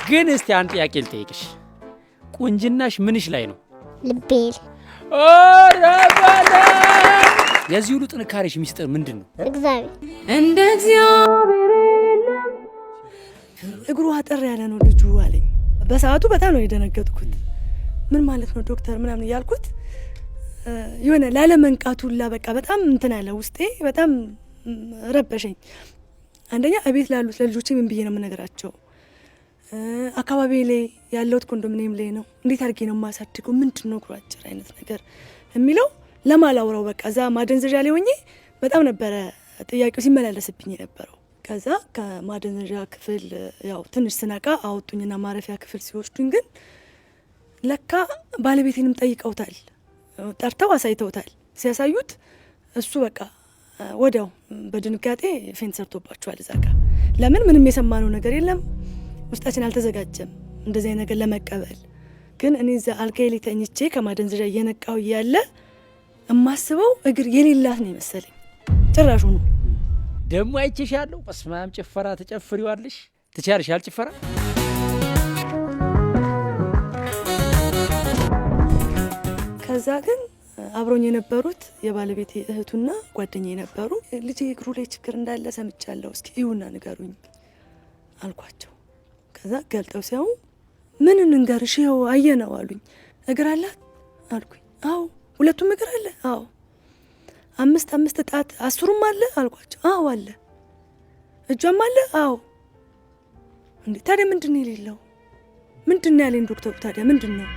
ግን እስቲ አንድ ጥያቄ ልጠይቅሽ። ቁንጅናሽ ምንሽ ላይ ነው? ልቤል። ኧረ በለው! የዚህ ሁሉ ጥንካሬሽ ሚስጥር ምንድን ነው? እግዚአብሔር። እንደ እግዚአብሔር የለም። እግሩ አጠር ያለ ነው ልጁ አለኝ። በሰዓቱ በጣም ነው የደነገጥኩት። ምን ማለት ነው ዶክተር ምናምን እያልኩት የሆነ ላለመንቃቱ ሁላ በቃ በጣም እንትን አለ ውስጤ፣ በጣም ረበሸኝ። አንደኛ እቤት ላሉት ለልጆቼ ምን ብዬ ነው የምነግራቸው? አካባቢ ላይ ያለሁት ኮንዶሚኒየም ላይ ነው። እንዴት አድርጌ ነው የማሳድገው? ምንድን ነው እግሩ አጭር አይነት ነገር የሚለው ለማላውራው በቃ እዛ ማደንዘዣ ላይ ሆኜ በጣም ነበረ ጥያቄው ሲመላለስብኝ የነበረው። ከዛ ከማደንዘዣ ክፍል ያው ትንሽ ስነቃ አወጡኝና ማረፊያ ክፍል ሲወስዱኝ ግን ለካ ባለቤቴንም ጠይቀውታል፣ ጠርተው አሳይተውታል። ሲያሳዩት እሱ በቃ ወዲያው በድንጋጤ faint ሰርቶባቸዋል እዛ ጋ። ለምን ምንም የሰማነው ነገር የለም፣ ውስጣችን አልተዘጋጀም እንደዚህ አይነት ነገር ለመቀበል። ግን እኔ እዛ አልጋዬ ላይ ተኝቼ ከማደንዘዣ እየነቃሁ እያለ እማስበው እግር የሌላት ነው የመሰለኝ ጭራሹ ነው። ደግሞ አይቼሻለሁ። በስመ አብ ጭፈራ ትጨፍሪዋለሽ። ትችያለሽ ያል ጭፈራ? ከዛ ግን አብሮኝ የነበሩት የባለቤቴ እህቱና ጓደኛ የነበሩ ልጄ እግሩ ላይ ችግር እንዳለ ሰምቻለሁ፣ እስኪ እዩና ንገሩኝ አልኳቸው። ከዛ ገልጠው ሲያዩ ምን እንንገርሽ፣ ይኸው አየነው አሉኝ። እግር አላት አልኩኝ። አዎ። ሁለቱም እግር አለ? አዎ። አምስት አምስት ጣት 10ሩም አለ አልኳቸው። አዎ አለ። እጇም አለ? አዎ። እንዴ ታዲያ ምንድን ነው የሌለው? ምንድን ነው ያለኝ ዶክተሩ? ታዲያ ምንድን ነው?